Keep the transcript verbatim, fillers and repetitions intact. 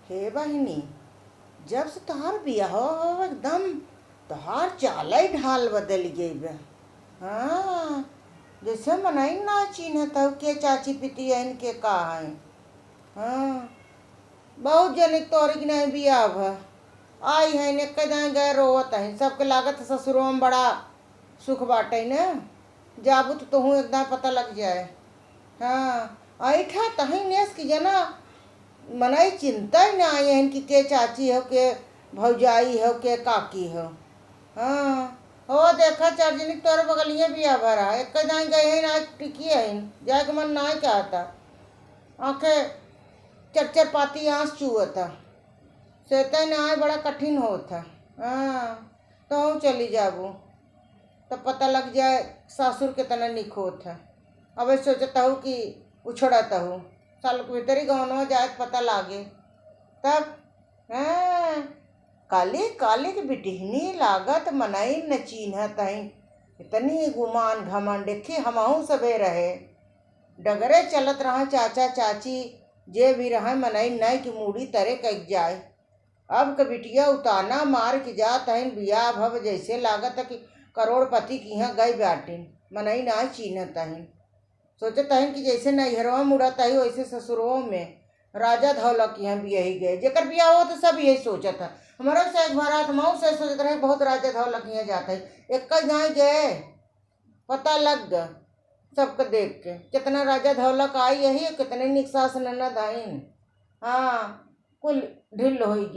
हे बहिनी, जब से तोहार बियाह हो, एकदम तोहार चालै ढाल बदल गई बा। हाँ, जैसे मनई ना चिन्हत हउ के चाची पितियन के का है। हाँ, बहुत जने तोहरे के नहीं बियाह भा। आई है ने कह दें गए रोवत है, सबके लागत ससुरो में बड़ा सुख बाटे न। जाबू तो तोहू एकदम पता लग जाए। हाँ, ऐठा तहीं नेस की जना मनई चिंता ही ना आई है कि के चाची हो, के भौजाई हो, के काकी हो। हाँ, हो देखा चार जनी तोरे बगलिए बियाह भरा, एक दाई गए हैं ना टिकी है, जाए के मन ना कहता। आंखें चरचर पाती आंस चुअता। सेतै ना आए बड़ा कठिन होत है। हाँ, तोहू चली जाबू, तब पता लग जाए सासुर केतना निक होत है। अबे सोचत हूँ कि उछड़त हूँ, साल के भीतरी गौनवा जाए त पता लागे। तब, हाँ, काली, काली के बिटिहनी लागत मनई न चीन्हत हईं। इतनी गुमान घमंड, देखी हमहूँ सबे रहे। डगरे चलत रहा चाचा चाची, जे भी रहे मनई नई की मूड़ी तरे कइक जाए। अब क बिटिया उताना मार के जात हईन, बियाह भव जैसे लागत है कि करोड़पति के यहाँ गई बाटिन, मनई ना चीन्हत हईन। सोचत हईन कि जैसे नैहरवा मुड़त हई वैसे ससुरवा में राजा धौलक के यहाँ बियाही गए। जेकर बियाह हो तो सब यही सोचत है। हमारा से एक बार रात मऊ से सोचत रहे बहुत राजा धौलक के यहाँ जात है। एक गाय गए, पता लग गया सबके देख के, कितना राजा धौलक आई यही, कितने निक सास ननद आइन। हाँ, कुल ढिल होई गया।